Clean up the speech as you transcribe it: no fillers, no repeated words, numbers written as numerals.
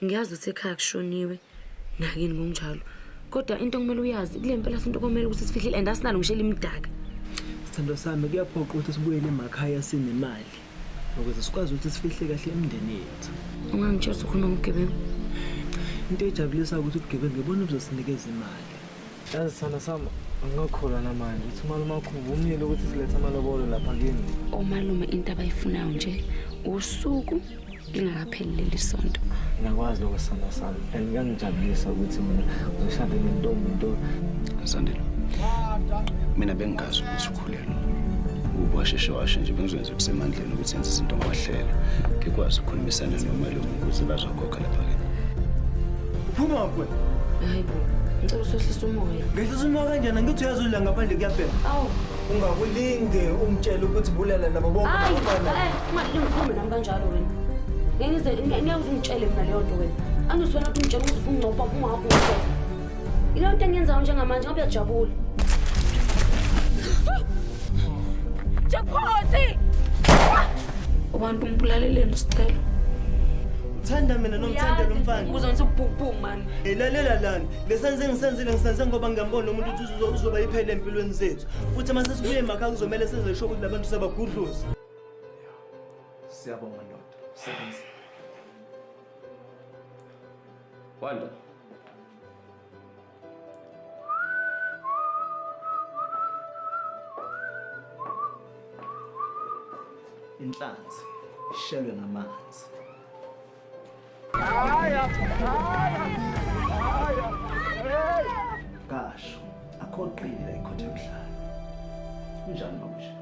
Ngiyazi ukuthi ekhaya kushoniwe nakini ngokunjalo. Kodwa into okumele uyazi kule mpela sonto komele ukuthi sifihlile and asinalo ngisho elimdaka. Sithando sami kuyaphoqa ukuthi sibuyele emakhaya sinemali ukuze sikwazi ukuthi sifihle kahle imindeni yethu. Ungangitshela ukuthi ukhuluma ngobugebengu. Into ejabulisa ukuthi ubugebengu ibona obuzosinikeza imali. Yazi sithando sami angingakholwa namanje ukuthi umalume wakho uvumile ukuthi silethe amalobolo lapha kini. Omalume into abayifunayo nje usuku lingakapheli leli sonto. Ngiyakwazi lokho sithando sami and kuyangijabulisa ukuthi mina ngizoshada nentombi nto. Zandile, mina bengingazi ukuthi ukhulelwe. Ukuba washeshe washo nje bengizokwenza okusemandleni ukuthi enze izinto ngohlelo. Ngikwazi ukukhulumisana nomalume ukuze bazokhokha lapha kimi. Uphuma wena. Hayi bo, ngicela usohlisa umoya. Ngehlisa umoya kanjani angithi uyazi udla ngaphandle kuyabhema. Awu. Ungakulinge umtshele ukuthi bulala nabo bonke Hayi, abafana. eh, ungalinge ukhulume nami kanjalo wena. Ngeke ngize ngeke uze ungitshele mina leyo nto wena. Angithi wena uthi ungitshela ukuthi ufuna ungcopha ungakho ungithetha. Ileyo nto engiyenzayo njengamanje ngabe uyajabula. Jackpot! Abantu umbulaleleni usicelo. Uthanda mina nomthanda lo mfana. Uzonisa ubhubhu man. Elalela lana. Lesenze engisenzile ngisenze ngoba ngiyambona umuntu ukuthi uzoba iphele empilweni zethu. Futhi uma sesibuye emakhaya kuzomele senze sure ukuthi labantu sabagudluza. Siyabonga ndoda. Sebenza. Wanda. Inhlanzi ishelwe ngamanzi. Kasho akhoqile la ikhotha emhlaba. Kunjani mabusha?